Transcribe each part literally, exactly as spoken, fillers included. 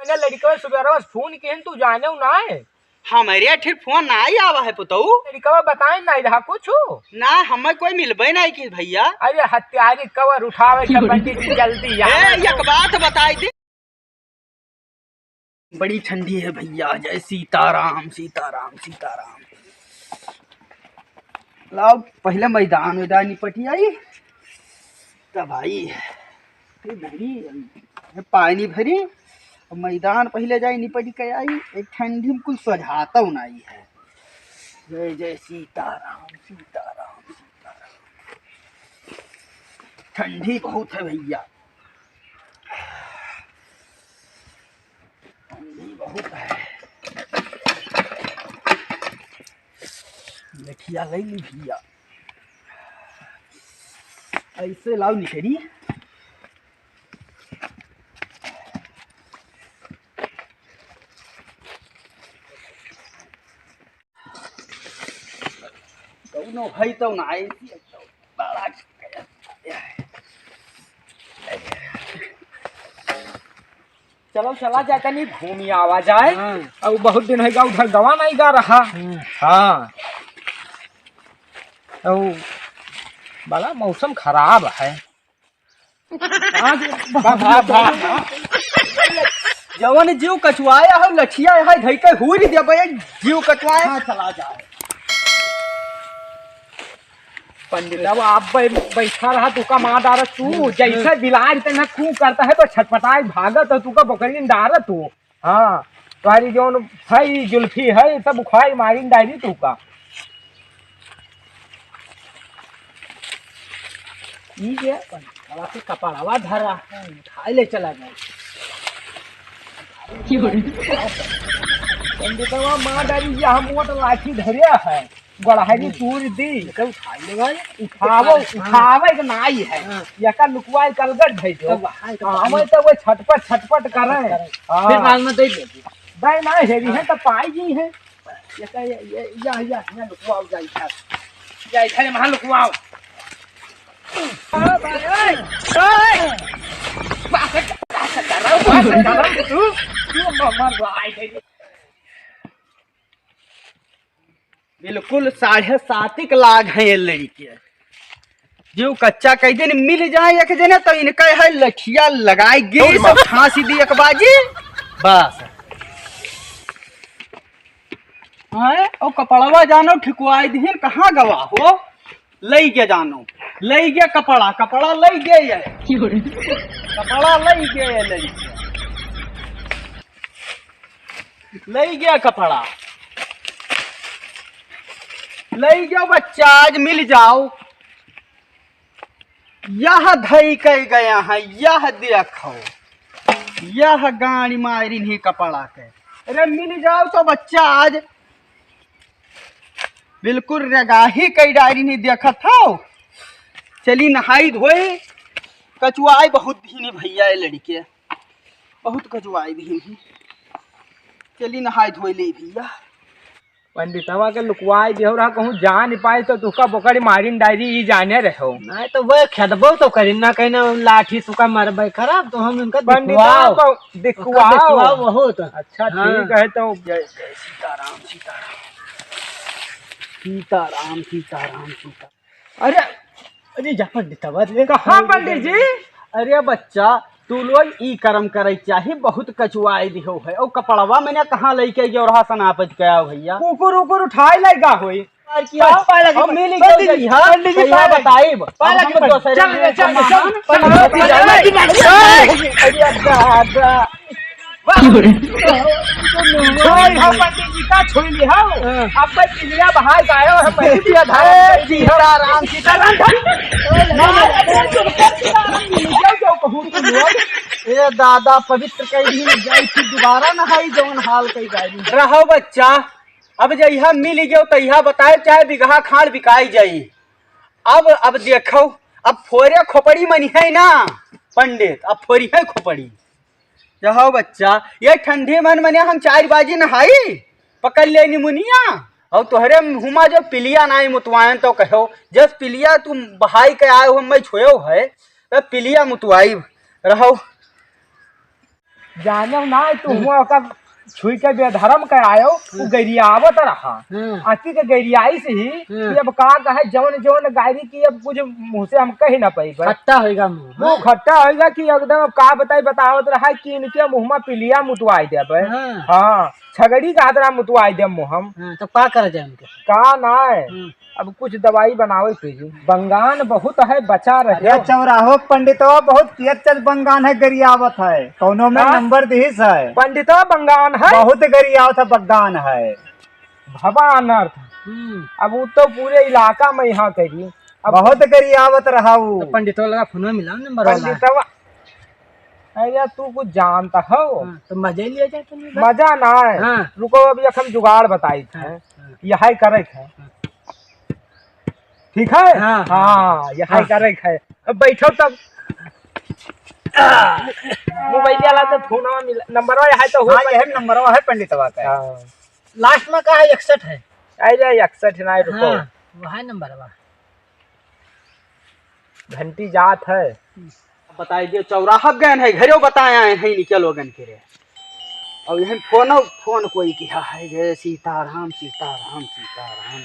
ना लड़िकवा सुबेरवा से फोन किहन, तू जानेउ नाहीं? हमरे ठिर फोन नाहीं आवा है पुतऊ। लड़िकवा बताए नाहीं रहा कुछ। ना, हमें कोई मिलबे नाहीं किहिस भइया। अरे हत्यारी कवर उठावे के पंडित जी जल्दी ए, आवा। एक बात बताई दे। बड़ी ठंडी है भइया, जय सीताराम, सीताराम, सीताराम। लाओ, पहिले मैदान वैदान निपटि आई, तब आई। फिर भरी, ये पानी भरी, और मैदान पहिले जाई निपटि के आई। एक ठंडी में कुछ सझातउ नाहीं है। जय जय सीताराम, सीताराम, सीताराम। ठंडी बहुत है भइया। ठंडी बहुत है। लठिया लइ ली भइया। ऐसे लाओ निकरी। कौनो है तो ना आई। बड़ा चलो, चला जाए, तनी घूमी आवा जाए। हाँ। अब बहुत दिन होइगा, उधर गवा नाहीं गा रहा। हाँ। हाँ। तो बड़ा मौसम खराब है। हाँ, बा-, बा-, बा-, बा-, जवन जीव कचुआया हो, लठिया है, धई के हूर देबे, जीव कचुआया। हाँ, चला जाए। पंडित, अब आप बै-, बैठा रहा, तू का मार डारत तू, हम्म, जैसे हम्म। बिलार इतना कू करता है तो छटपटाए भागत हो, तू का बकरी डारत हो। हाँ, तुम्हारी जौन है जुल्फी है, सब उखाड़ मारी डारी तू का। ई जे अपन कला के कपड़वा धरा है, उठाए ले चला गए। पंडितवा मार डारी, यह मोट लाठी धरिया है। गड़हरी तूर दी। एकर उठाई ले भाई। उठावे, हाँ। उठावे के नाई है। हाँ। एकर लुकवाई कलगट धई दो। तब हाँ, एकर आवे तो वो छटपट, छटपट करे। करे। हाँ। फिर बाद में दे देगी। दे ना, हेरी है हाँ। तो पाई जी है। एकर ये, ये, या, या, या लुकवाओ जाई था। या इधर वहाँ लुकवाओ। ओ भाई, ओए, ओए। बात कर, बात कर, बात कर, तू, तू मर, मर, भाई, बिल्कुल साढ़े साती के लाग है ये लड़िके। जो कच्चा कई दिन मिल जाए एक जने तो इनका है लठिया लगाई गे सब फांसी दी एक बाजी। बस। हाँ, ओ कपड़वा जानो ठिकवाई दिहिन, कहाँ गवा हो? लई गे जानो, लई गे कपड़ा, कपड़ा लई गे ये। कपड़ा लई गे ये लड़िके। लई गया कपड़ा, लई गया बच्चा, आज मिल जाओ। यह धई के गया है, यह देखो, यह गाड़ी मारी नहीं कपड़ा के। अरे मिल जाओ तो बच्चा आज। बिल्कुल रेगाही कई डारी नहीं देखत हो। चली नहाई धोई, कचुआई बहुत भीनी भइया ये लड़िके, बहुत कचुआई भीनी। चली नहाई धोई ले भइया। पंडितवा के लुकवाई देहो रहा, कहूँ जान पाए तो तुका बोकड़ी मारिन डारी, ई जाने रहो। नहीं तो वह खेदबो तो करिन ना, कहीं ना लाठी तुका मरबे खराब, तो हम इनका पंडितवा दिखवाओ। को दिखवाओ। उनका दिखवाओ बहुत। अच्छा, हाँ। ठीक है तो। जय, जय सीताराम, सीताराम। सीताराम, सीताराम, सीताराम। अरे, अरे, जा पंडितवा रे। कहाँ पंडित जी? अरे बच्चा, तू लोग ई करम करे चाही, बहुत कचुआई दिहो है। ओ कपड़वा मैंने कहाँ लइके गयो रहा सनापत के आओ भइया। कुकुर उकुर उठाए लइगा होई। और की पाए, पाए लगी, हम मिल पंडित गए जी, हाँ? पंडित जी, भइया पाए लगी। बताइब। पाए अब लगी, हम पंडित। दोसरे चल रे, चल रे, चल, चल, चल, चल, चल, चल, चल। अरे दादा। भाई, हम पंडित जी का छोड़ ली, हाँ? हाँ। अब भाई पिंजरा बाहर का आयो, हम पंडित जी का धारा ए, सीताराम, सीताराम। ना, ना, ना, ना, ना, ना, ना, कहूँ तो लोग। ए दादा, पवित्र कई दिन जाई, फिर दोबारा नहाई, जौन हाल कई जाई। रहो बच्चा, अब जइहा मिल गयो, तइहा बताए, चाहे बिगहा खाड़ बिकाई जाई। अब, अब देखो, अब फोरे खोपड़ी मनी है ना पंडित, अब फोरी है खोपड़ी। जाहो बच्चा, ये ठंडी मन मने हम चार बाजी नहाई, पकड़ लेनी मुनिया, और तोहरे हुमा जो पिलिया नाई मुतवाएन तो कहो, जस पिलिया तुम बहाई के आए हो, मैं छुएव है, तो पिलिया मुतवाई रहो। जाने ना, तू हम्म। हुआ ओकर छुई के बेधर्म करायो, उ हम्म। गरियावत रहा। हम्म। अति के गरियाई से ही हम्म। कि अब का कहे, जौन जौन गारी की अब कुछ मुँह से हम कही ना पाई। खट्टा होइगा मुँह, वो हाँ। खट्टा होइगा कि एकदम अब का बताई, बतावत रहा कि इनके मुँह में पिलिया मुतवाई देबे। हाँ। हाँ, छगड़ी का हदरा मुतवाई दे मुँह हम। हाँ, तो का कर जाए उनके? का ना है? हम्म। अब कुछ दवाई बनावे पीजी। बंगान बहुत है, बचा रहे। अरे चौराहो पंडितवा, बहुत तेज तेज बंगान है, गरियावत है, कौनो में हाँ। नंबर दिहिस है। पंडितवा बंगान है। बहुत गरियावत है, बंगान है। भवा अनर्थ। हम्म। अब उ तो पूरे इलाका में यहाँ करी। अब बहुत गरियावत रहा उ। तो पंडितवा लगा फोन में मिलाओ नंबर वाला। पंडितवा, अरे तू कुछ जानता हो? हाँ, तो मजा ही लिया जाए तुम बस। मजा ना है। हाँ। रुको, अभी एक हम जुगाड़ बताई थे। हाँ, हाँ। यही करे थे। हाँ। ठीक है? हाँ, हाँ। हाँ, यही हाँ। करे है। अब बैठो तब। मोबाइल वाला तो फोनवा मिला, नंबरवा है तो हो हाँ, भाई। यही नंबरवा है पंडितवा का। हाँ। लास्ट में का है? इकसठ है। अरे, इकसठ ना है, रुको। हाँ, वो है नंबरवा। घंटी जात है। बताई दियो, चौराहा गए हैं, घरेउ बताए आए हैं, निकल लोगन के रे। अब यही फोन, फोन कोई किहा है, जय सीताराम, सीताराम, सीताराम।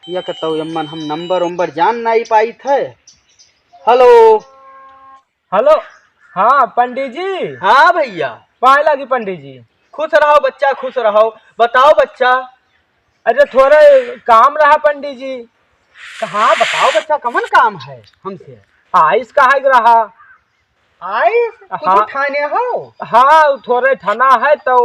या कहता हूँ, यम्मन हम नंबर उम्बर जान नहीं पाई थे। हेलो। हेलो। हाँ, पंडित जी। हाँ भैया। पाए लागी पंडित जी। खुश रहो बच्चा, खुश रहो। बताओ बच्चा। अरे, थोड़ा काम रहा पंडित जी। कहाँ, बताओ बच्चा, कमन काम है हमसे? आइस कहा के रहा। आइस? कुछ हाँ। ठाने हो? हाँ, थोड़े ठाना है तो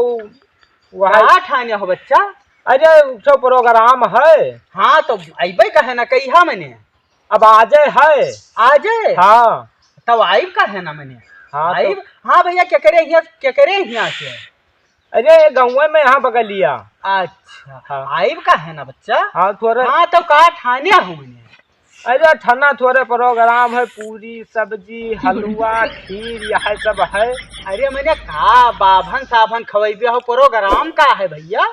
वह का ठाने हो बच्चा? अरे, तो प्रोग्राम है। हाँ, तो अइबे कहे ना, कहिया मने? अब आजे है। आजे? हाँ। तब आइब कहे ना मने? हाँ, तो आइब? हाँ भैया, केकरे हियाँ, केकरे हियाँ से? अरे, ये गाँवे में यहाँ बगलिया। अच्छा, हाँ। आइब कहे ना बच्चा? हाँ, थोड़ा हाँ, तो का ठाने हो मने? अरे, ठाना थोड़े प्रोग्राम है, पूरी, सब्जी, हलवा, खीर, यह सब है। अरे, मने का बाभन साभन खवैबे हो, प्रोग्राम का है भैया?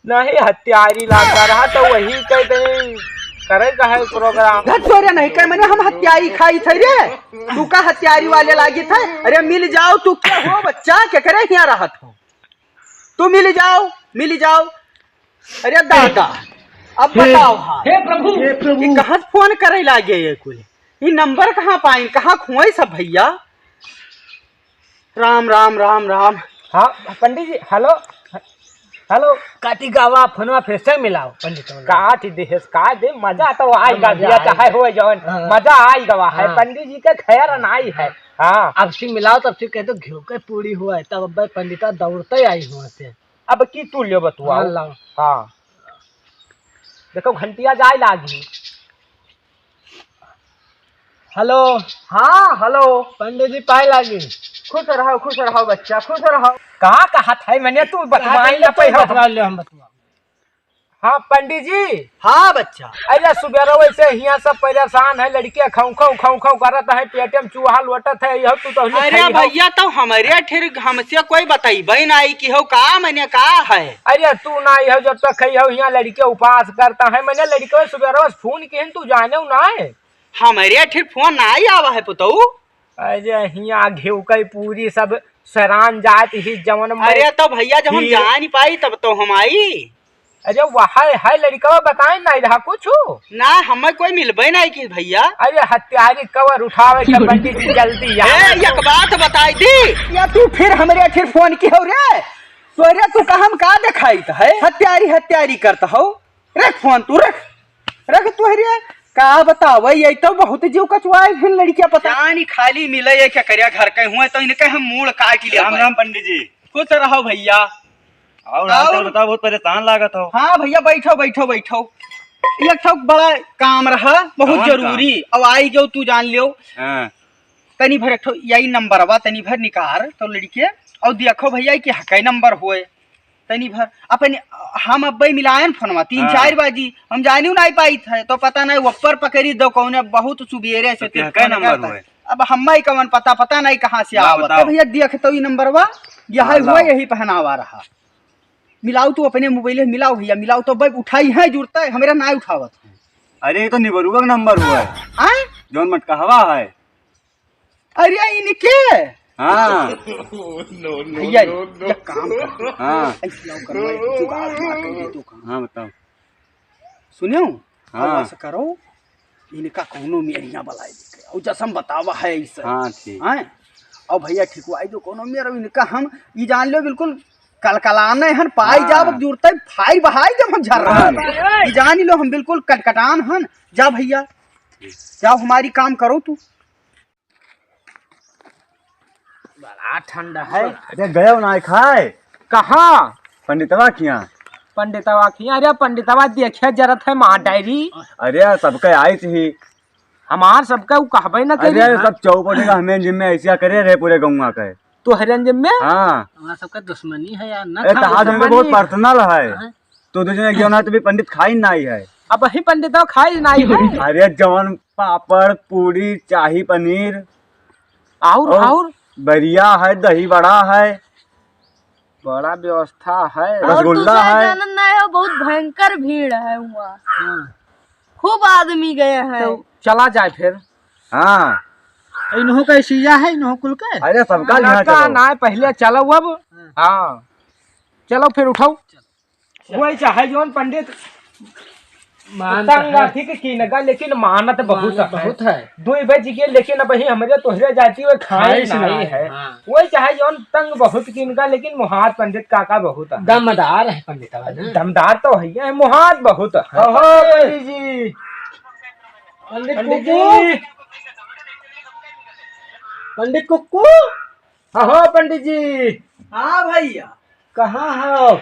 नहीं, हत्यारी लाग रहा तो वही कह दे, करे का है प्रोग्राम। धत तोरे नहीं कहे, मने हम हत्यारी खाई थे रे, तू का हत्यारी वाले लागी थे? अरे मिल जाओ, तू क्या हो बच्चा, केकरे हियाँ रहत हो? तू मिल जाओ, मिल जाओ। अरे दादा, अब बताओ हाँ, हे प्रभु, हे प्रभु। ये कहाँ फोन करे लागे ये कुल? ये नंबर कहाँ पाइन, कहाँ खोए सब भैया? राम, राम, राम, राम। हाँ, पंडित जी, हेलो, हेलो। काटी गावा, फोनवा फिर से मिलाओ, पंडित जी। काट देहेस, काट दे, मजा तो आई हाँ, गा मजा भैया, आई। चाहे होए जौन, हाँ। मजा आई गवा है, हाँ। पंडित जी के खैर नाई है। हाँ। अब से मिलाओ, तब से कह दो, घिउ के पूरी हुआ है, तब अब पंडिता दौड़ते आई हुआ से। अब की तू लियो बतुआ। हाँ, लाओ। हाँ। देखो, घंटिया जाए लागी। हेलो। हाँ, हेलो। पंडित जी, पाए लागी। खुश रहो, खुश रहो बच्चा, खुश रहो। का कहत है मने, तू बतवाई ना पाई हो। बतवा ले, हम बतवा। हाँ, पंडित जी। हाँ, बच्चा। अरे, सुबेरे वैसे हियाँ सब परेशान है, लड़के खौं, खौं, खौं, खौं करत है, पेटे में चूहा लोटत है, यह तू तो नहीं अरे खाई हो। भैया, तो हमरे ठिर हमसे कोई बतइबे नाई कि हो का, मने का है? अरे, तू नाई हो, जब तक खाई हो, हियाँ लड़के उपास करता है, मने लड़के सुबेरे फोन किहन, तू जानेउ ना है। हमरे ठिर फोन नाई आवा है, पुतऊ। अरे, हियाँ घिउ कई पूरी सब सरान जात ही, जवन में अरे, तो भैया, जब हम ही जा नहीं पाई, तब तो हम आई। अरे, वह है, है लड़कवा, बताए नहीं रहा कुछ। ना, हमें कोई मिलबे नहीं की भैया। अरे, हत्यारी कवर उठावे के पंडित जी, जल्दी आ। ए, एक बात बताई दी। या तू फिर हमरे ठिर फोन की हो रे? तो अरे, तू का हम का दिखाई त है? हत्यारी, हत्यारी करता हो। रख फोन तू, रख। रख तू, अरे, का बतावे, ये तो बहुत जीव कचवाए फिर लड़किया पता। जानी खाली मिले ये क्या करिया घर के हुए, तो इनके हम मूड़ काट लिया राम भाई। राम पंडित जी। खुश रहो भैया। और हाल चाल और बताओ, बहुत परेशान लागत हो। हाँ भैया, बैठो, बैठो, बैठो। एक ठो बड़ा काम रहा, बहुत कौन जरूरी। काम? अब आई जाओ, तू जान लियो। हाँ। तनी भर एक ठो यही नंबरवा तनी भर निकार तो लड़के, और देखो भैया कि हकै नंबर होए। तनी भर अपन हम अब्बे मिलायन फोनवा तीन हाँ। चार बाजी, हम जानियो नाई पाई थे, तो पता नहीं ऊपर पकड़ी दो कौने बहुत सुबेरे से तो तू हकै फोन नंबर करता। होए? अब हम्मा ही कवन पता, पता नहीं कहाँ से ना आवत। बताओ। तो भैया देख तो ई नंबरवा, यह हाँ, हुआ, लाओ। यही पहनावा रहा। मिलाओ तू अपने मोबाइल में, मिलाओ भैया, मिलाओ तो भाई उठाई है जुड़ता है, हमेरा ना उठावत है। अरे, ये तो निबरुआ का नंबर हुआ है। आय? जौन मटकहवा है। अरे, इनके? हाँ। भैया, एक काम कर। हाँ। ऐसे आओ करवा, एक जुगाड़ मार के दे दो काम। हाँ, बताओ। सुनियो? हाँ। ऐसा करो, इनका कौनो मेरिया बलाई देखे। और जसम बतावा है इसे। हाँ, ठीक। हैं? और भैया, ठिकवाई दो कौनो मेर, इनका हम, ई जान लो, बिल्कुल कलकलाने हन, पाई हाँ। जाब, जुरते फाई बहाई देब हम झर्रा। हाँ। ई जान लो, हम बिल्कुल कटकटान हन। जा भैया, जाओ, हमारी काम करो तू। बड़ा ठंडा है। अरे गयो ना खाए। कहाँ? पंडितवा किया। पंडितवा किया? अरे पंडितवा देखे जरत है माँ डायरी। अरे सबके आई थी। हमार सबका उ कहबे न अरे करी। सब चौपटे का हमें जिम्मे ऐसिया करे रहे पूरे गौवा का। तोहरे जिम्मे? हाँ। हमार सबका दुश्मनी है यार, न ए, खाओ। तहार जिम्मे बहुत दुश्मनी। पर्सनल है। हाँ। तो दो जने क्यों ना, तो भी पंडित खाई नाई है। अब ही पंडित खाई नाई है। अरे जवन पापड़, पूरी, चाही पनीर। और, और? और? बरिया है, दही बड़ा है। बड़ा व्यवस्था है। और रसगुल्ला दूसरा है। जानन ना है, बहुत भयंकर भीड़ है हुआ। हाँ। खूब आदमी गए हैं। तो चला जाए फिर। हाँ। इन्हों का सीजा है, इन्हों कुल के? अरे सबका ना, लिहा ना, चलो। ना, पहले चलो अब। हाँ। चलो फिर उठाओ। वही चाहे जौन पंडित मान तो तंग है। आथी के किनगा, लेकिन मानत बहुत मानत है। बहुत है। दुई बज गए, लेकिन अब ही हमरे तोहरे जाती हुए खाए खाइस नहीं नहीं है। हाँ। वही चाहे जौन तंग बहुत किनगा, लेकिन मुहात पंडित काका बहुत है। दमदार है पंडित, है ना? दमदार तो है, मुहात बहुत है। ओहो, पंडित जी। पंडित पंडित कुकू। जी। पंडित कुकू। हाँ, हो पंडित जी। हाँ भैया। कहाँ हो?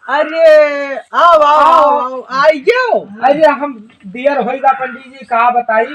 अरे, आओ, आओ, आओ। आओ, आओ, आई गयो। अरे, हम देर होइगा पंडित जी, का बताई?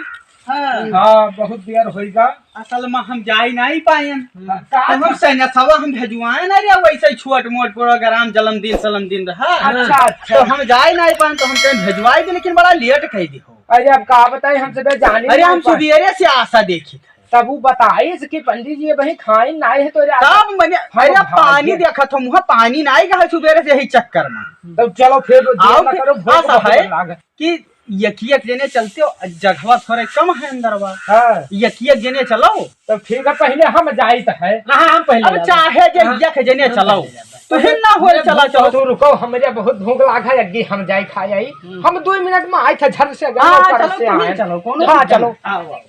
हाँ। हाँ, बहुत देर होइगा। असल में हम जाई नहीं पाएन। हाँ, का तो हम था? सैन्य सभा हम भेजवाए ना रे, वैसे ही छोट मोट प्रोग्राम, जन्मदिन सलमदिन रहा। अच्छा, अच्छा। तो हम जाई नहीं पाएन, तो हम कहेन भेजवाई दे, लेकिन बड़ा लेट कह दी हो। अरे, अब का बताई, हम सबे जानी अरे, नहीं हम पाए। सुबेरे से आशा देखी थे। तब वो बताइस कि पंडित जी, अबहीं खाइन नाई है तो यार तब मने, हम अरे, भाग पानी गए। देखत हो, मुँह पानी नाई गए सुबेरे से यही चक्कर में। तब चलो फिर देर आओ ना फिर, करो, भूख ऐसा बहुत है लाग। कि यकी एक जने चलते हो, जगहवा थोड़े कम है अंदरवा। हाँ। यकी एक जने चलो। तब ठीक है, पहले हम जाइत है। हाँ, हम पहले अब जाइत चाहे जे हाँ। एक जने हम चलो। पहले जाइत। तो हिन ना होए, अरे चला भूख चलो। तो रुको, हमरे बहुत भूख लाग है, अग्गी हम जाई खा आई। हम्म। हम दो मिनट में आइत है, झट से गए, हाँ, ऊपर चलो, से तुम ही आए। चलो, कौनो हाँ, दिक्कत चलो। नहीं। आओ, आओ।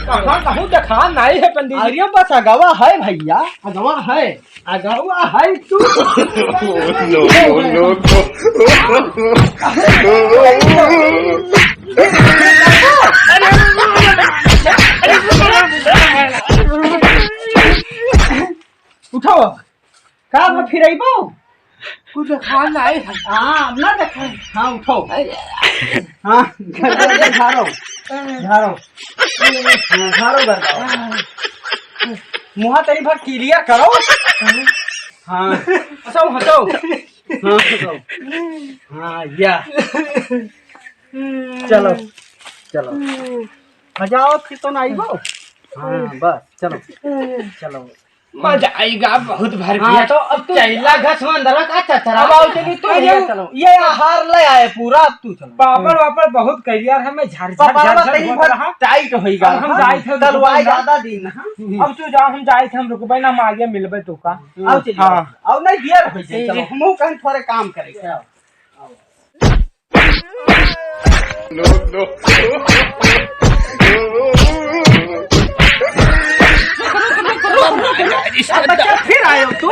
कहाँ कहूँ देखा नहीं है पंडित जी। अरे बस अगवा है भैया, अगवा है, अगवा है तू। No, no, no, no। उठाओ। का बा, फिरइबो? कुछ देखा नहीं है। हाँ, ना देखा। हाँ, उठाओ। हाँ, झाड़ो, झाड़ो। हाँ, झाड़ो कर दो। मुँह तनी भर clear करो। हाँ, हंसो, हंसो। हाँ, हंसो। हाँ, या। चलो, चलो। मजा आओ, फिर तो ना आइबो। हाँ, बस, चलो। चलो। मजा आइगा, बहुत भर हाँ, पेट। तो अब तू चैला घस में अंदर का चचरा। अब आओ, चलिए, तू अरे, ये, चलो। ये हार ले आए पूरा, अब तू चलो। पापड़ वापड़ बहुत करियर है, मैं झर झर पापड़ झर वापड़ झर तनी होत भर रहा। Tight होइगा, अब हम हाँ। जाइत है, तलवाई रुकबे ना। ज्यादा दिन, हाँ। हम्म। अब तू जा, हम जाइत है, हम रुकबे ना, हम आगे मिलबे तो का। हम्म। आओ, चलिए। हाँ। अब नहीं, देर हो जाए, ठीक चलो, है। हमहू कहीं थोड़े काम करे। No, no। अब बच्चा फिर आए हो तू?